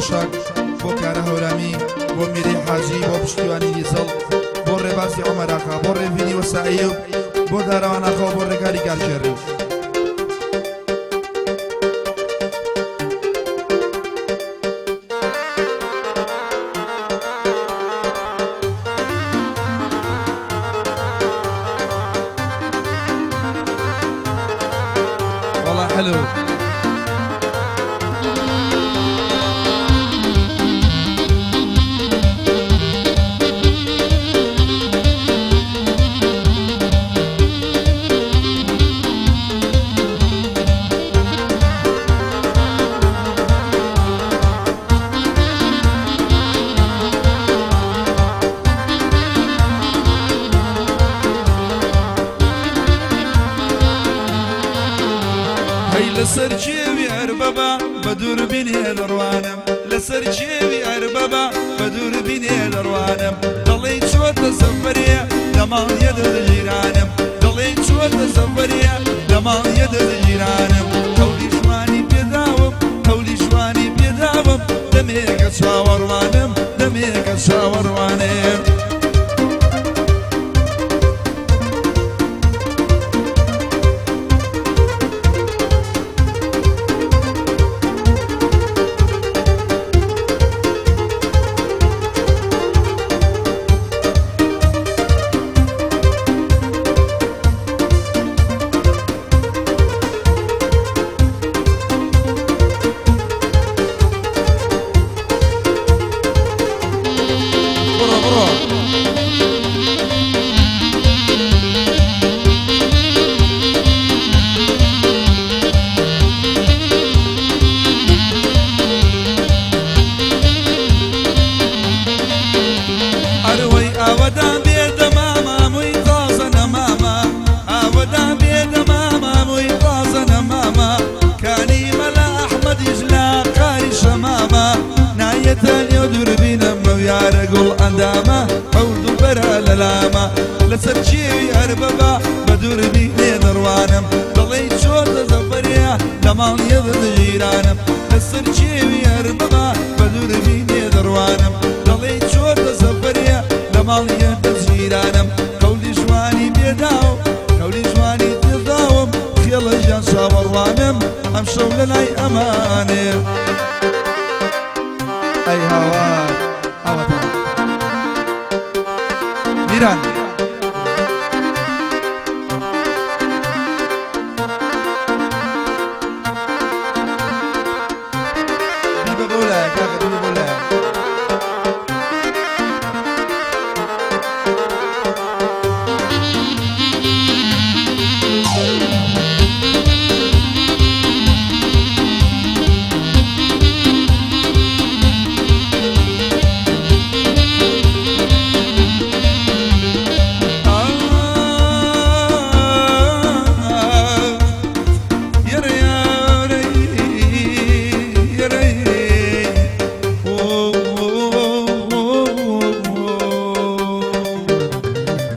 پۆشاک، بۆ کارە هەورامی، بۆ میرەی حاجی، بۆ پشتیوانی دیزڵ، بۆ ڕێبازی عومەر ئاغا، بۆ ڕێڤینی وەسا ئەیوب، بۆ دارەوان ئاغا و بۆ ڕێگاری کارگێڕی. والله حلو. هەی لەسەر کێوی ئەربەبا بە دووربینێ دەڕوانم، لەسەر کێوی ئەربەبا بە دووربینێ دەڕوانم، دەڵێی چۆتە سەفەرێ لە ماڵ یەدە جیرانم، دەڵێی چۆتە سەفەرێ لە ماڵ یەدە جیرانم، قەولی ژوانی پێداوم، قەولی ژوانی پێداوم، دەمێکە چاوەڕوانم، دەمێکە چاوەڕوانم. بڕۆ بڕۆ. ئەروەی ئاوەدان بێ دەمامامووی تازە نەمامە، ئاوەدان بێ دەمامامووی تازە نەمامە، کانی مەلا ئەحمەدیش لە قاری شەمامە، نایەتە نێو دووربینم ئەو یارە گوڵ ئەندامە، ئەو دڵبەرە لە لامە، لەسەر کێوی ئەربەبا بە دووربینێ دەڕوانم، دەڵێی چۆتە زەفەرێ لە ماڵ یەدە جیرانم، لەسەر کێوی ئەربەبا بە دووربینێ دەڕوانم، دەڵێی چۆتە سەفەرێ لە ماڵ یەدە جیرانم، قەولی ژوانی پێداوم، قەولی ژوانی پێداوم، خێڵە ژیان چاوەڕوانم، ئەمشەو لە لای ئەمانێ. ئەی هاوار ئاوەدان میران. بیبە بەو لایە کاکە، بیبە بەو لایە.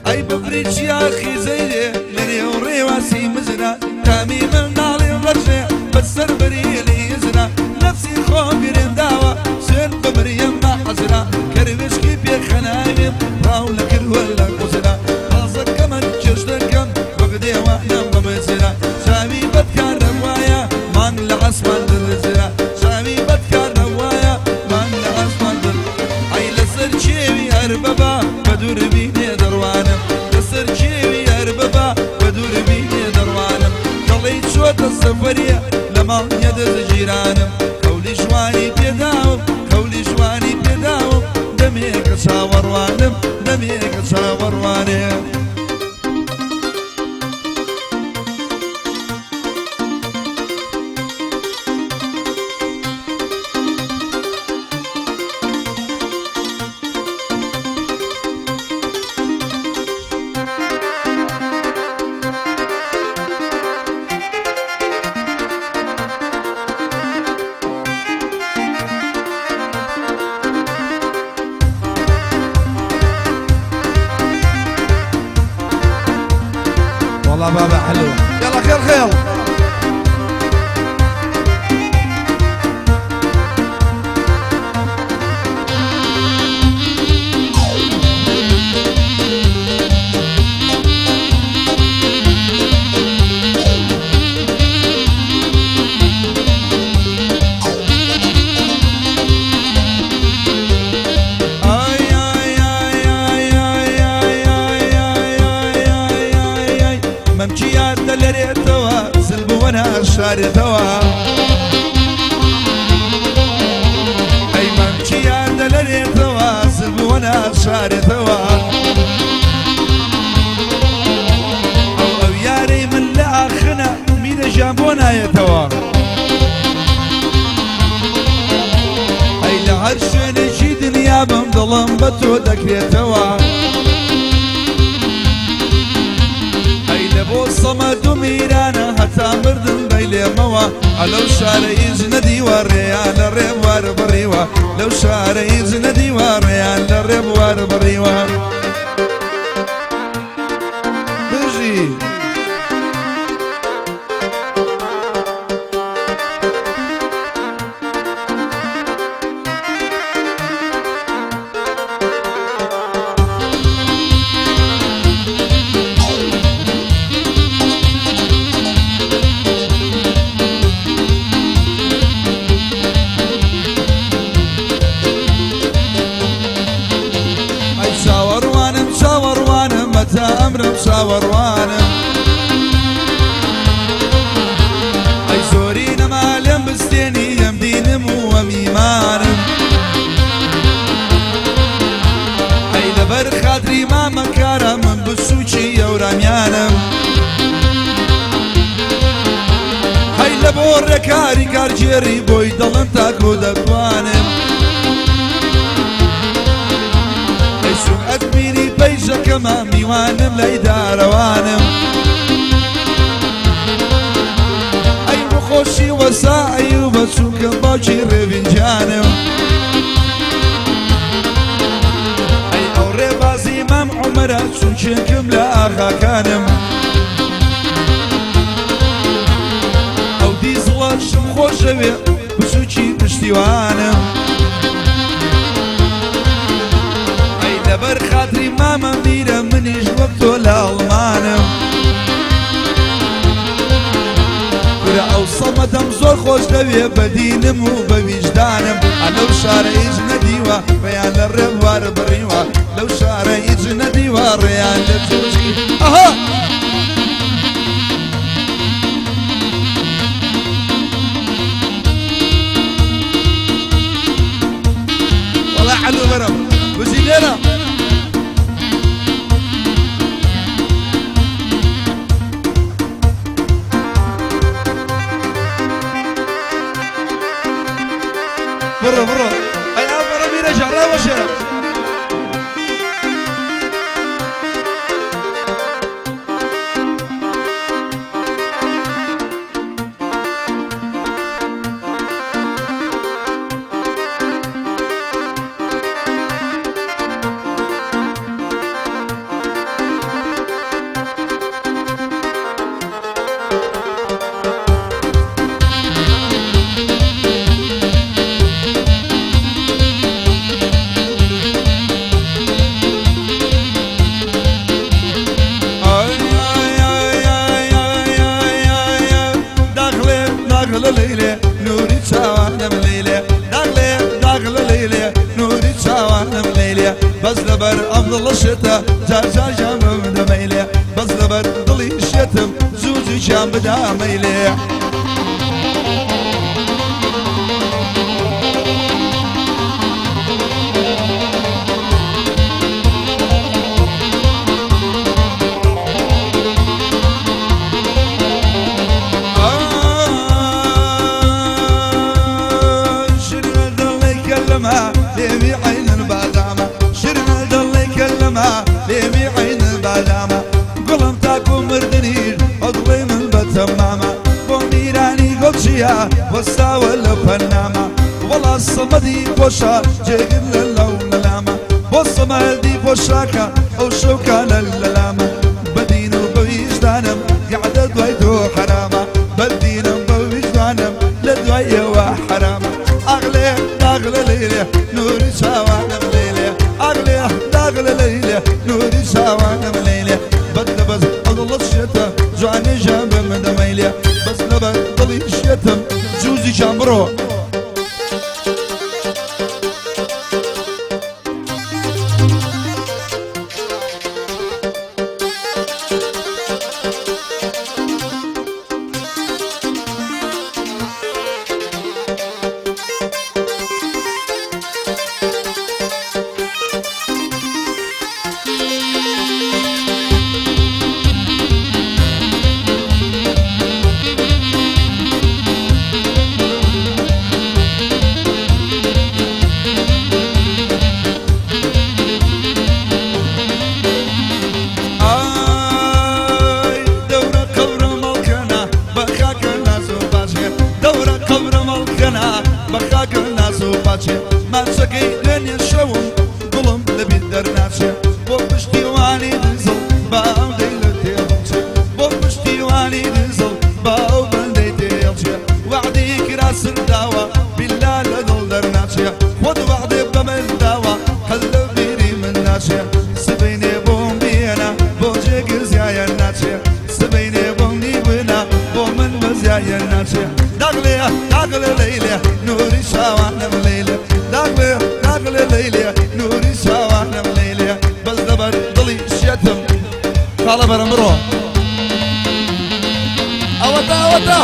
ئەی بەفری چیا خیزەیلێ لە نێو ڕێواسی مزرا، تامی منداڵێ وەرژێ بەسەر بەریلی زرا، نەفسی خۆم گرێم داوە سوێن بە مریەم بە حەزرا، کەروێشکی پێخەناوێم ڕاو لە کردوە لە قوزرا، ڕازەکەمەن کێش دەکەم وەک دێوانەم بە مزرا، چاوی بەدکار نەبوایە مانگ لە عەسمان دەدزرا، چاوی بەدکار نەبوایە مانگ لە عەسمان دەدزرا. ئەی لەسەر کێوی ئەربەبا بە دووربینێ دەڕوانم، لەسەر کێوی ئەربەبا بە دووربینێ دەڕوانم، دەڵێی چۆتە سەفەرێ لە ماڵ یەدە جیرانم، قەولی ژوانی پێداوم، قەولی ژوانی پێداوم، دەمێکە چاوەڕوانم، دەمێکە چاوەڕوانم. والله بابا حلو. يلا خير خير. ناشارێتەوە. ئەی مەمکیان دەلەرێتەوە زبووە ناشارێتەوە. ئەو ئەو یارەی من لە ئاخنە میرە ژیان بۆ نایەتەوە. ئەی لە هەر شوێنێکی دنیا بم دڵم بە تۆ دەکرێتەوە. ئەی لە بۆ سەمەد و میرانە هەتا مردم بەیلێمەوە. لەو شارە هیچ نەدیوە ڕێیان لە ڕێبوار بڕیوە. لەو شارە هیچ نەدیوە ڕێیان لە ڕێبوار بڕیوە. بژی. ئەی چاوەڕوانم چاوەڕوانم هەتا ئەمرم چاوەڕوانم. ئەی زۆری نەما لێم بستێنی ئەم دینم و ئەم ئیمانم. ئەی لەبەر خاتری مامەکارە من بچووکی ئەورامیانم. هەی لە بۆ ڕێکاری کارگێڕی بۆی دڵم تاکو دەتوانم. ئەی سوک ئەدمینی پەیژەکەمە میوانم لای دارەوانم. ئەی بۆ خۆشی وەسا ئەیوبە چونکە باوکی ڕێڤینجانم. ئەی ئەو ڕێبازی مام عومەرە چونکێکم لە ئاغاکانم. ئەو دیزڵەشم خۆشەوێ بچووکی پشتیوانم. ئەی لەبەر خاتری مامە میرە منیش وەک تۆ لە ئەڵمانم. کورە ئەو سەمەدەم زۆر خۆش دەوێ بە دینم و بە ویژدانم. لەو شارە هیچ نەدیوە ڕێیان لە ڕێبوار بڕیوە. لەو شارە هیچ نەدیوە ڕێیان لە جوجی. ئەها وەڵا عەلو بەرم بژی لێرە. بڕۆ بڕۆ ئەی ئافەرە میرەژە ڕاوەشێرە. داخلێ داخلە لەیلێ نوری چاوانم لەیلێ. داخلێ داخلە لەیلێ نوری چاوانم لەیلێ. بەس لەبەر ئەم دڵە شێتە جار جار ژامم دەمەیلێ. بەس لەبەر دڵی شێتم زوو زوو گیان بدامەیلێ. شرنا دڵی کەلەمە لێوی عینن بادامە. شرنا دڵی کەلەمە لێوی عینن بادامە. گوڵم تاکو مردنیش ئەو دڵی من بەتەمامە. بۆ میرانی گوڵچیە وەستاوە لە پەنامە. وەڵا سەمەدی پۆشا جێگر لە لەو لەلامە. بۆ سەمەدی پۆشاکە ئەو شەوکانە لەلامە. بەدین و بە ویژدانم قەعدە دوای تۆ حەرامە. بەدینم بە ویژدانم لە دوای ئێوە حەرامە. ئاغلێ داغلە لەیلێ نوری چاوانم لەیلێ. ئاغلێ داغلە لەیلێ نوری چاوانم لەیلێ. بەس لە بەس ئەو دڵت شێتە جوانی ژیان بم دەمەیلێ. بەس لەبەر دڵی شێتم جوزی گیان بڕۆ. خاڵە بەرم بڕۆ ئەوەتا ئەوەتا.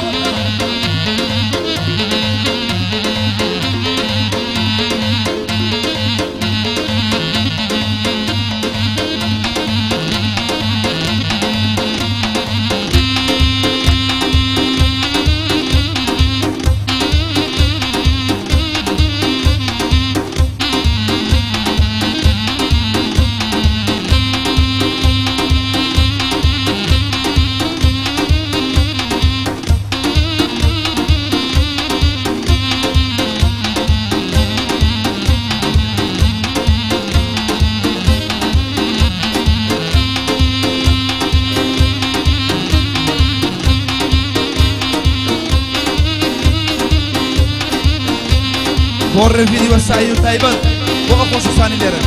بۆ ڕێڤینی وەسایی و تایبەت بۆ ئەو خۆشەویستانی لێرە.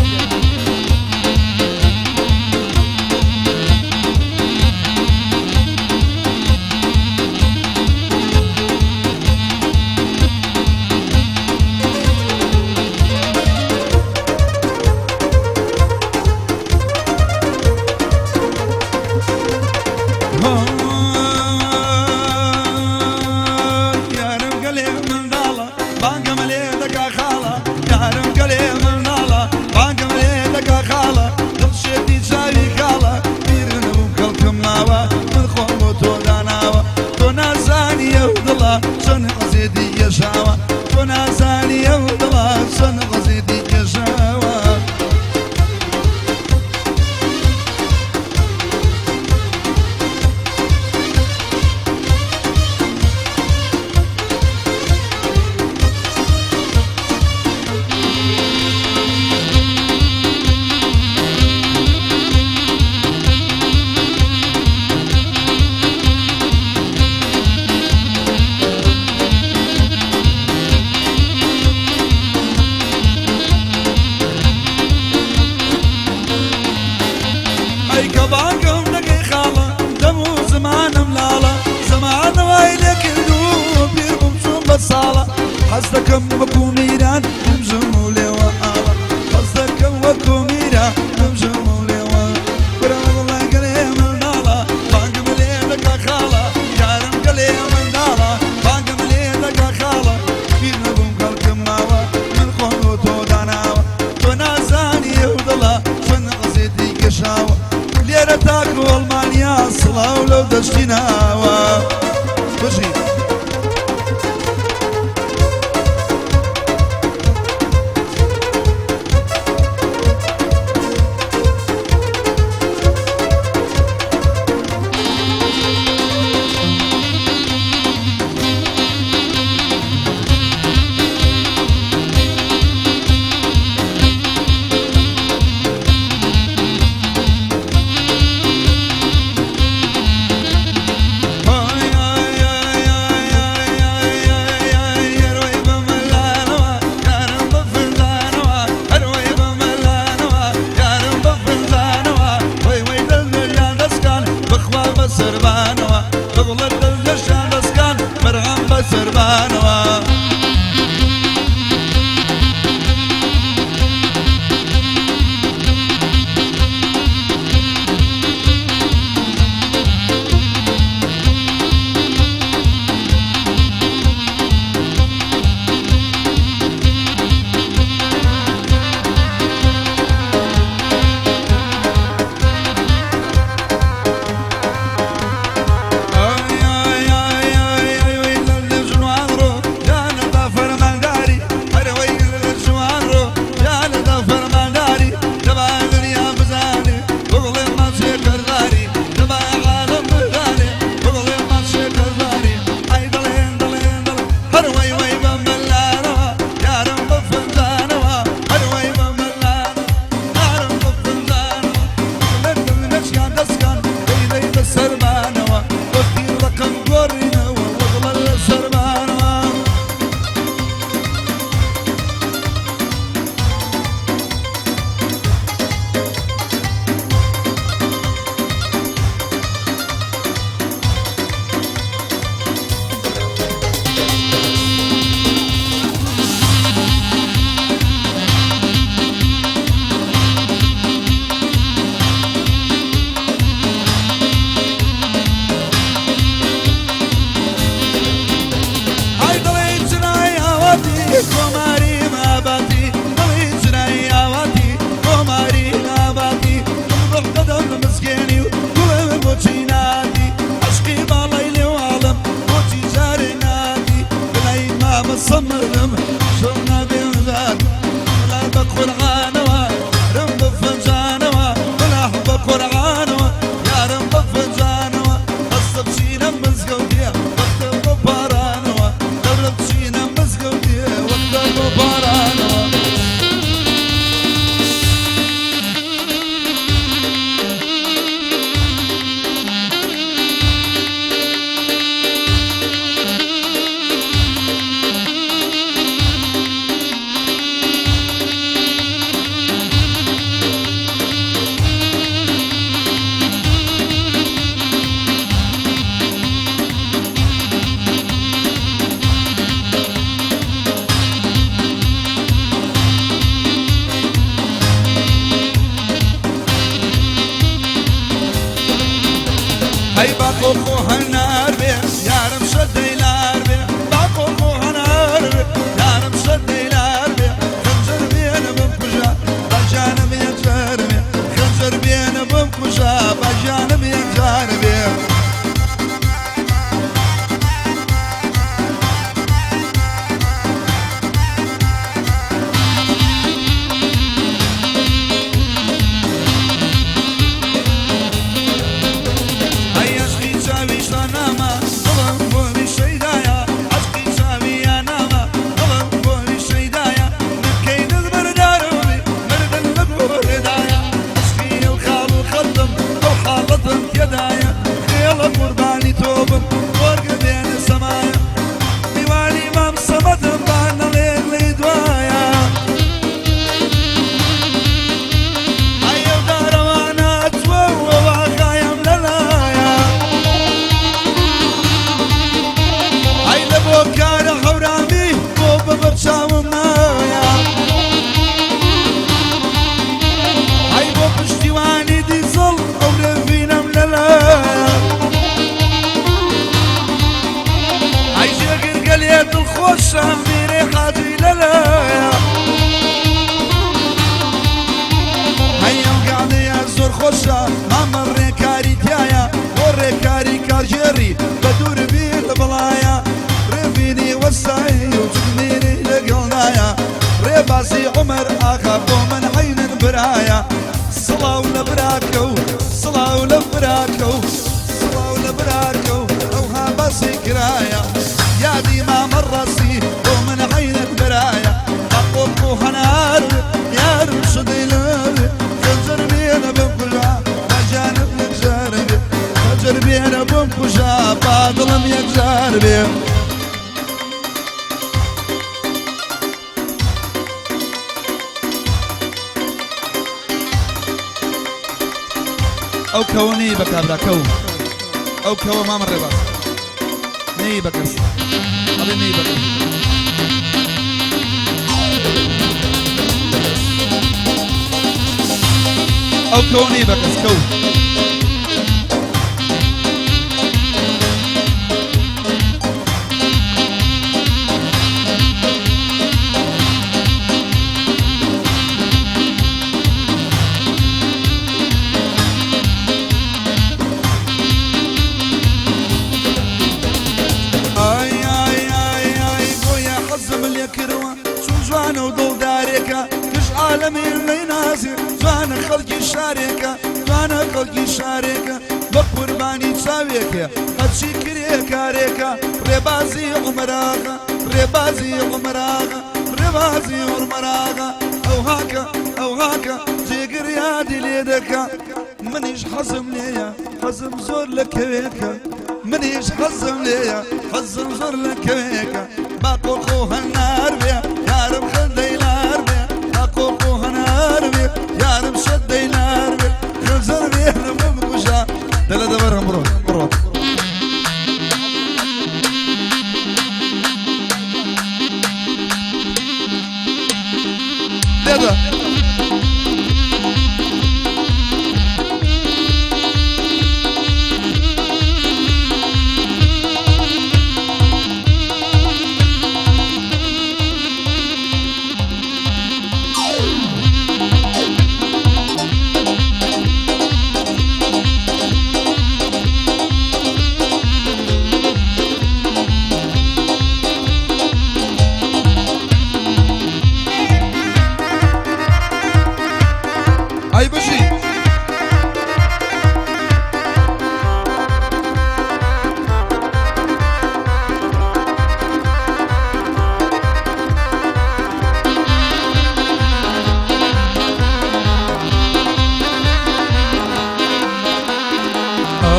یارم گەلێ منداڵە بانگم لێ دەکا خاڵە یارم گەلێ منداڵە بانگم لێ دەکا خاڵە دڵ شێتی چاوی کاڵە بیر نەبووم کەڵکم ماوە من خۆم بۆ تۆ داناوە تۆ نازانی ئەو دڵە چەند عەزێتی کێشاوە تۆ نازانی ئەو دڵە چەند عەزێتی کێشاوە. ئەی کە بانگم دەکەی خاڵە دەم و زمانم لاڵە زەمانە وای لێ کردووم پیر بووم چووم بە ساڵە حەز دەکەم وەکو میران بمژم و لێوە ئاڵە حەز دەکەم وەکو میران بمژم و لێوە برا وەڵا گەلێ منداڵە بانگم لێ دەکا خاڵە یارم گەلێ منداڵە بانگم لێ دەکا خاڵە پیر نەبووم کەڵکم ماوە من خۆم بۆ تۆ داناوە تۆ نازانی ئەو دڵە چەند عەزێتی کێشاوە لێرە تاکو ئەڵمانیا سڵاو لەو دەشتی ناوە بژی. ئەی باقۆ خۆ هەنار بێ یارم شەدەی لار بێ، باقۆ خۆ هەنار بێ یارم شەدەی لار بێ، خەنجەر بێنە بمکوژە باجانم یەکجار بێ، خەنجەر بێنە بمکوژە باجانم یەکجار بێ. ئەی عەشقی چاوی شانامە دڵم بۆوی شەیدایە، عەشقی چاوی یانامە دڵم بۆوی شەیدایە، نکەی دەستبەردارم بی مردن لە گۆڕێدایە، عەشقی ئەو خاڵ و خەتم ئەو حاڵەتم تێدایە، خێڵە قوربانی تۆ بم خۆرگە بێنە سەمایە، میوانی مام سەمەدم با نەڵێ لێی دوایە. ئەی ئەو دارەوانە چووە و ئاغایم لەلایە، ئەی لە بۆ کارە هەورامی بۆ بە بەرچاوم نایە، ئەی بۆ پشتیوانی دیزڵ ئەو رێڤینەم لەلایە، ئەی جێگر گەلێ دڵخۆشە میرێ حاجی لەلایە، ئەی ئەو گەعدەیە زۆر خۆشە مامە ڕێکاری تایە، بۆ ڕێکاری کارگێڕی بە دوور بیر لە بەڵایە، ڕێبینی وەسایی و جگمیری لەگەڵدایە، ڕێبازی عومەر ئاغا بۆ من عەینن برایە، سڵاو لە براکە و سڵاو لە براکە و سڵاو لە براکە و ئەوها باسی کرایە، یادی مامە ڕاستی بۆ من عەینن برایە، باقۆق و هەنار یارم شدەی لار، خەنجەر بێنە بمکوژە با گیانم یەکجار بێ، خەنجەر بێنە بمکوژە با دڵم یەکجار بێ. ئەو کەوە نەی بە کابرا کەو، ئەو کەوە مامە ڕێباز نەی بە کەس، ئەڵێ نەی بە کەس. ئەو کەوە نەی بە کەس کەو. ئای ئای ئای ئای بۆیە حەزم لێ کردووە چون جوانە و دڵدارێکە، گشت عالەمی نەینازێ، جوانە خەڵکی شارێکە، جوانە خەڵکی شارێکە، بە قوربانی چاوێکێ هەرچی کرێ کارێکە، ڕێبازی عومەراغا ڕێبازی عومەراغا ڕێبازی عومەراغا، ئەو هاکە ئەو هاکە جێگر یادی لێ دەکا، منیش حەزم لێیە حەزم زۆر لە کەوێکە، منیش حەزم لێیە حەزم زۆر لە کەوێکە، با قۆخ و هەنار بێ یارم خەندەی لار بێ، با قۆخ و هەنار بێ یارم شەدەی لار بێ، خەنجەر بێنم بمکوژە. دەلە دەبەرم بڕۆ بڕۆ. لێدە. ئەی بژی. ئای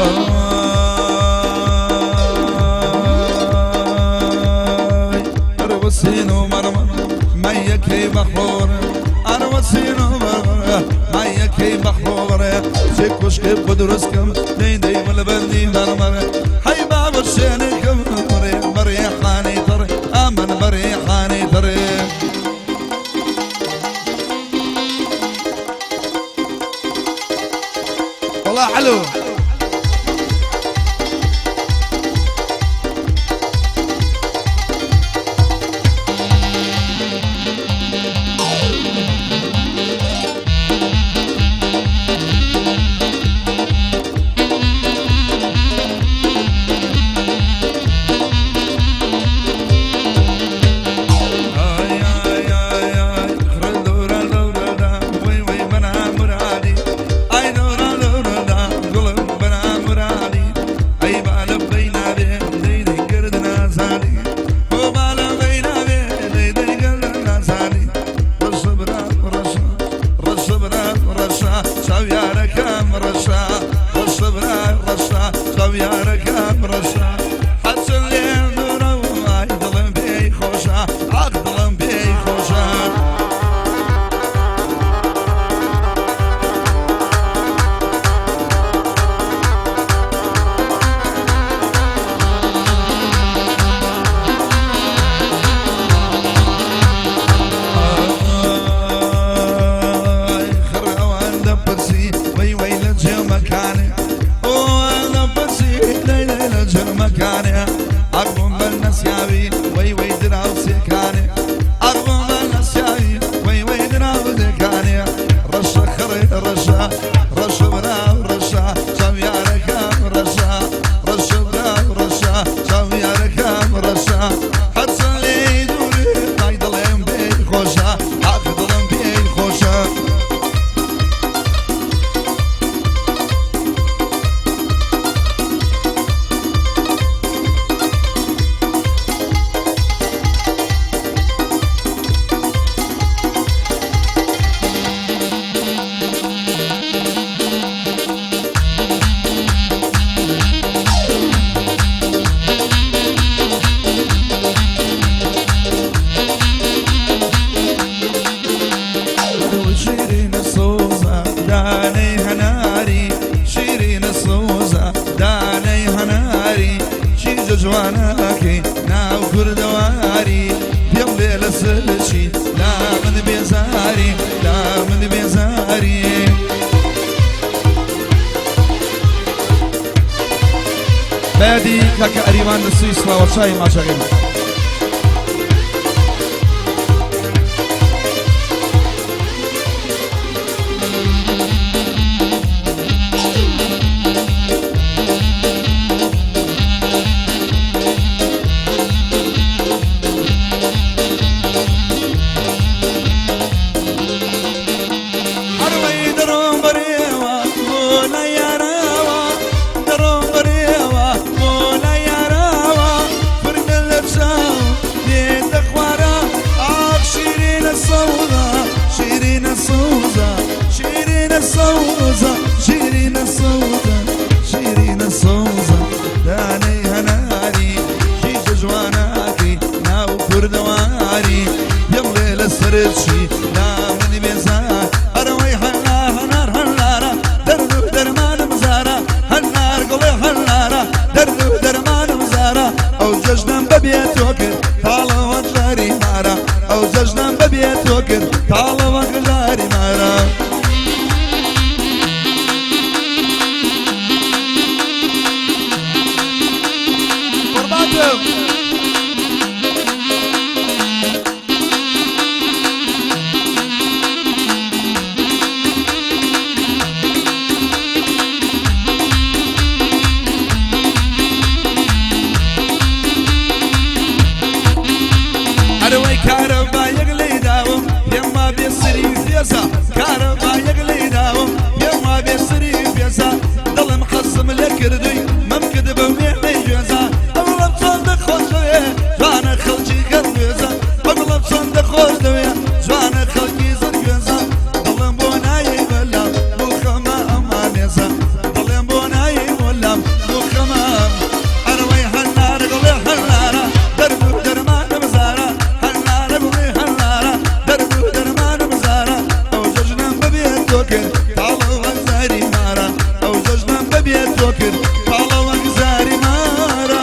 ئەروەسین و مەرمە مەیەکەی بەخۆر، ئەروەسین و مەرمە مەیەکەی بەخۆڕێ، چێ کوشکێ بۆ دروستکەم دەی دەی ملبەندی مەرمەرە، هەی بابە شوێنێکم ڕێ بەڕێحانەی تڕ، ئەمن بەڕێحانەی تڕێ. وەڵا حەلو. جەمەکانێ ئەقڵم بەر نەسیاوی وەی وەی دراوسێکانێ ئەقڵم بەر نەسیاوی وەی وەی دراوسێکانێ ڕەشە خڕێ ڕەشە ڕەشە براو ڕەشە چاویارەکەم ڕەشە ڕەشە براو ڕەشە چاویارەکەم ڕەشە هەرچەند لێی دوورێ ئای دڵێم پێی خۆشە ئاخ دڵم پێی خۆشە. شیرینە سۆزە دانەی هەناری شیرینە سۆزە دانەی هەناری چیژە جوانەکەی ناو کوردەواری پێم لێ لەسەرچی لا من بێزاری لا من بێزاری. بەیادی کاکە ئەریوان لە سویسڕاوە چای ماچەکەی. هەروەی دەڕۆم بەرێوە بۆ لای یاراوە دەڕۆم بەرێوە بۆ لای یاراوە فرمێن لە چاو دێتە خوارە ئاخ شیرینە سەوزە شیرینە سەوزە شیرینە سەوزە شیرینە سەوزە شیرینە سەوزە دانەی هەناری شیشە جواناکەی ناو کوردەواری پێم لێ لەسەرچی لا منی بێزار ئەرەوەی هەنا هەنار هەنارە دەرد و دەرمانم زارە هەنار گوڵێ هەنارە دەرد و دەرمانم زارە ئەو جەژنەم بەبێ تۆ کرد تاڵەوە ژاری مارە ئەو جەژنەم بەبێ تۆ کرد تاڵەوە ژاری مارە. قوربانتم. ئەرەوەی کارەبایەک لێی داوم پێم وا بێ سری فێزە کارەبایەک لێی داوم پێم وا بێ سری فێزە دڵم حەزم لێ کردووی مەمکت بە وێنەی گوێزە ئەوڵم چۆن خۆش دەوێ جوانە خەڵکی گەڕگوێزە ئەوڵم چۆن خۆش دەوێ جوانە خەڵکی زرگوێزە دڵم بۆ نایەی بەلام بۆ خەمە ئەمانێزە دڵم بۆ نایەی بۆلام بۆ خەمە ئەرەوەی هەنارە گوڵێ هەنارە دەرد و دەرمانم زارە هەنارە گوڵێ هەنارە دەرد و دەرمانم زارە ئەو جەژنەم بەبێ تۆ کرد تاڵە وەک زاری مارە ئەو جەژنەم بەبێ تۆ کرد تاڵە وەک زاری مارە.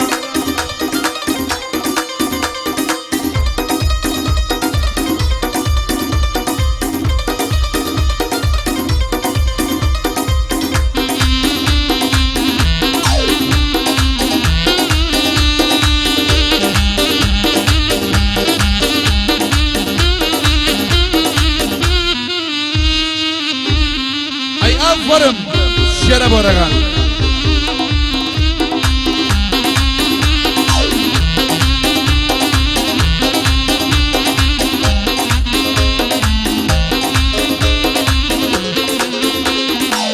ئەی ئافەرم شێرە بۆرەکان.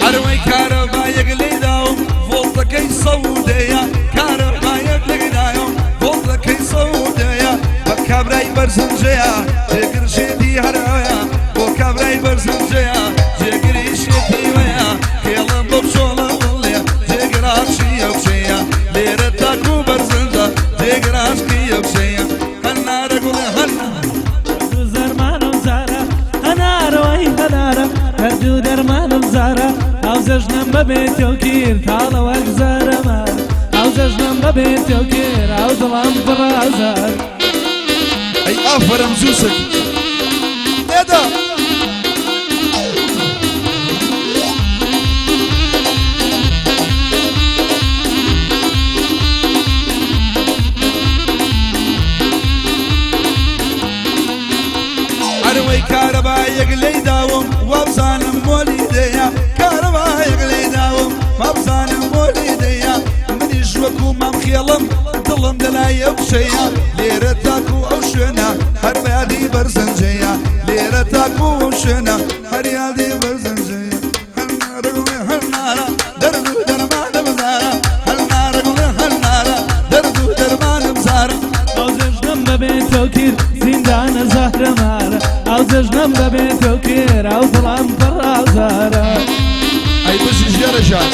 ئەرەوەی کارەبایەک لێداوم ڤۆڵتەکەی سەودەیە کارەبایەک لێداوم ڤۆڵتەکەی سەودەیە بە کابرای بەرزنجەیە جێگر شێتی هەرەوەیە بۆ کابرای بەرزنجەیە جێگری شێتی وەیە کێڵم بۆ پشۆڵە بڵێ جێگر عاشقی ئەو کچەیە لێرە تاکو بەرزنجە جێگر عاشقی ئەو کچەیە هەنارە گوڵێ هەنارە دەرد و زەرمانم زارە هەنارە وەی هەنارە دەرد و دەرمانم زارە ئەو جەژنەم بەبێ تۆ کرد تاڵە وەک زارەمار ئەو جەژنەم بەبێ تۆ کرد ئەو دڵم پڕ ئازار. ئەی ئافەرم زووسک لێدە. خێڵم دڵم لەلای ئەو کچەیە لێرە تاکو ئەو شوێنە هەر بەیادی بەرزەنجەیە لێرە تاکو ئەو شوێنە هەر یادی بەرزەنجەیە هەنارە گوڵێ هەنارە دەرد و دەرمانم زارە هەنارە گوڵێ هەنارە دەرد و دەرمانم زارە. ئەو جەژنەم بەبێ تۆکیر زیندانە زەهرەمارە ئەو جەژنەم بەبێ تۆکیر ئەو دڵم پڕ ئازارە. ئەی بژی ژێرە ژان.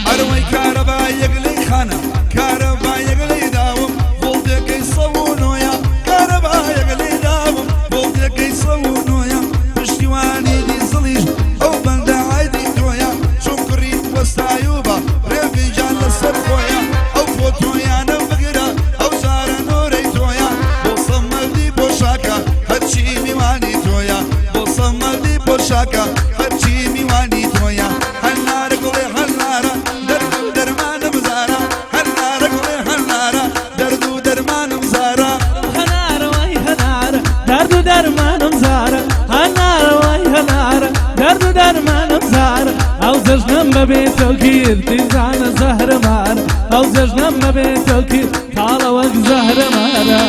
ئەرەوەی کارەبا یەک لەی خانە کارەبا یەک لەی داوم ڤۆڵتێکەی 109ە کارەبا یەک لەی داوم ڤۆڵتێکەی 109ە پشتیوانی دیزڵیش ئەو بەندە عەیدی تۆیە چون کوڕی وەستایوبە ڕێڤیجان لەسەر خۆیە ئەو فۆتۆیانە بگرە ئەو جارە نۆرەی تۆیە بۆ سەمەدی پۆشاکە هەرچی میوانی تۆیە بۆ سەمەدی پۆشاکە هەرچی میوانی تۆیە هەنارە گوڵێ هەنارە دەرد و دەرمانم زارە هەنارە گوڵێ هەنارە دەرد و دەرمانم زارە. هەنارە وای هەنارە دەرد و دەرمانم زارە هەنارە وای هەنارە دەرد و دەرمانم زارە ئەو جەژنەم بەبێ تۆکیر دیزانە زەهرەمارە ئەو جەژنەم بەبێ تۆکیر تاڵە وەک زەهرەمارە.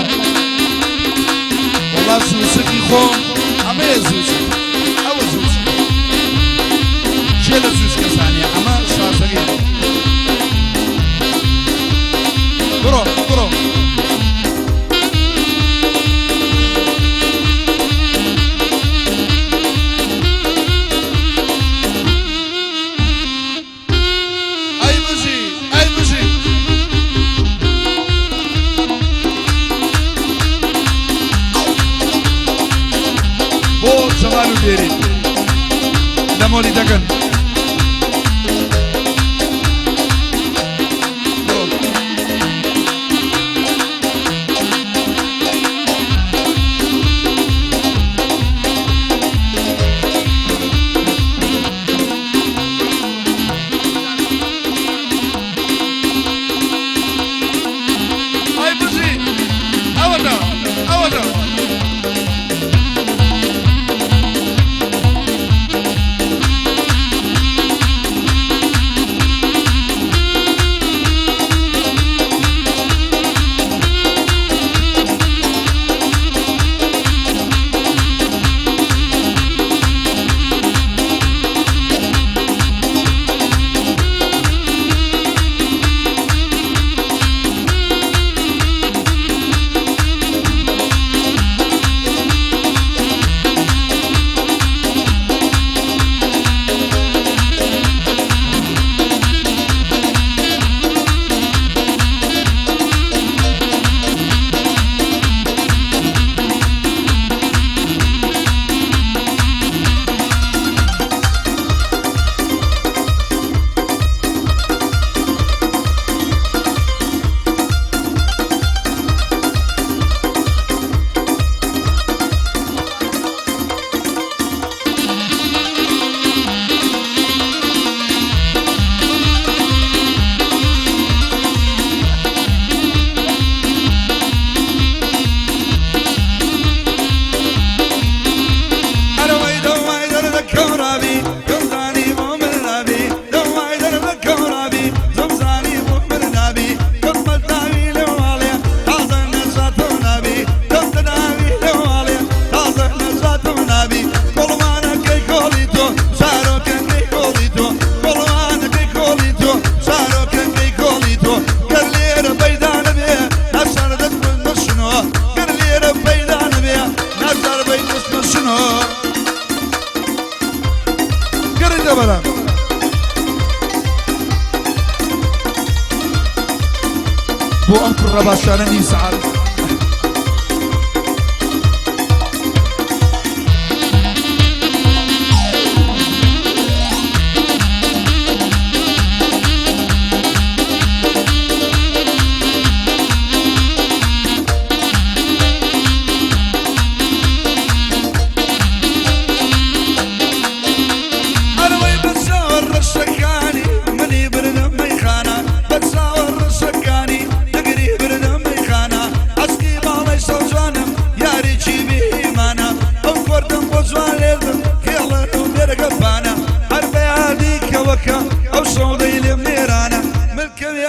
وەڵا زووزکی خۆم ئەمەیە زووزک ئەوە زووزک کێ لە زووزکەزانیە ئەمە شازەکەی بڕۆ بڕۆ. ئەی بژی ئەی بژی. بۆ جەمال و دێرین لە مۆلی دەگەن. ئەی بژی ئەوەتە ئەوەتە. ئەرەوەی دەوای دەردەکەم ڕابی دەمزانی بۆ من نابی دەوای دەردەکەم ڕابی دەمزانی بۆ من نابی کەمە داوی لەواڵێ تازە نەجاتم نابی کەمتە داوی لەواڵێ تازە نەجاتم نابی کۆڵوانەکەی کۆڵی تۆ زارۆکەکەی کۆڵی تۆ کۆڵوانەکەی کۆڵی تۆ زارۆکەکەی کۆڵی تۆ گەر لێرە پەیدا نەبێ ناچار دەست مەشنۆ گەر لێرە پەیدا نەبێ ناچار بەی دەست مەشنۆ گەڕی دەبەرە. بۆ ئەم کوڕە باشانە نیو سەعات. ئەرەوەی بەچاوە ڕەشەکانی منی بردە مەیخانە بەچاوە ڕەشەکانی دەگری بردە مەیخانە.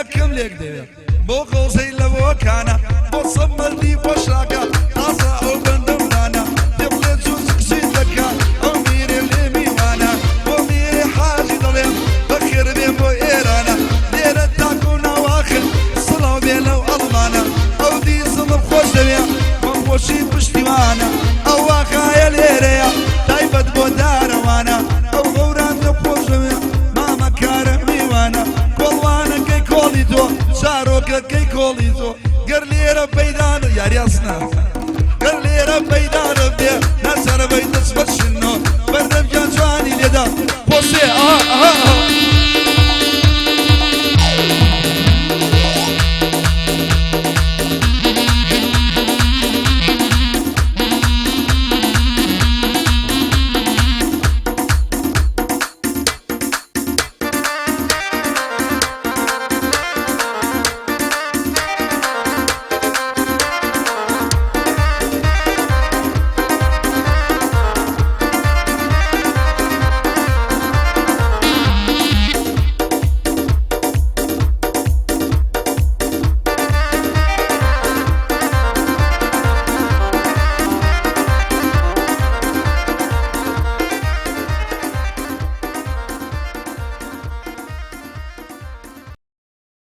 گەلێکم لێک دەوێ بۆ قەوزەی لە بۆکانە بۆ سەمەردی پۆشاکە تازە ئەو بەندەم دانا پێ بڵێ چوو کچی دەکا ئەو میرێ لێ میوانە بۆ میرێ حاجی دەڵێم بەخێر بێ بۆ ئێرانە لێرە تاکو ناواخر سڵاو بێ لەو ئەڵمانە ئەو دیزڵم خۆش دەوێ بۆم خۆشی پشتیوانە ئەو واخایە لێرەیە تایبەت بۆ دارەوانە ئەو غەورانە خۆش دەوێ مامە کارە میوانە کۆڵوانەکەی کۆڵی تۆ چارۆکەکەی کۆڵی تۆ گەر لێرە پەیدانە یاریاسنا گەر لێرە پەیدانە بێ ناچارە بەی دەچمە شنۆ بەردەم گیان جوانی لێدا بۆ سێ ئاها ئاها ئاها.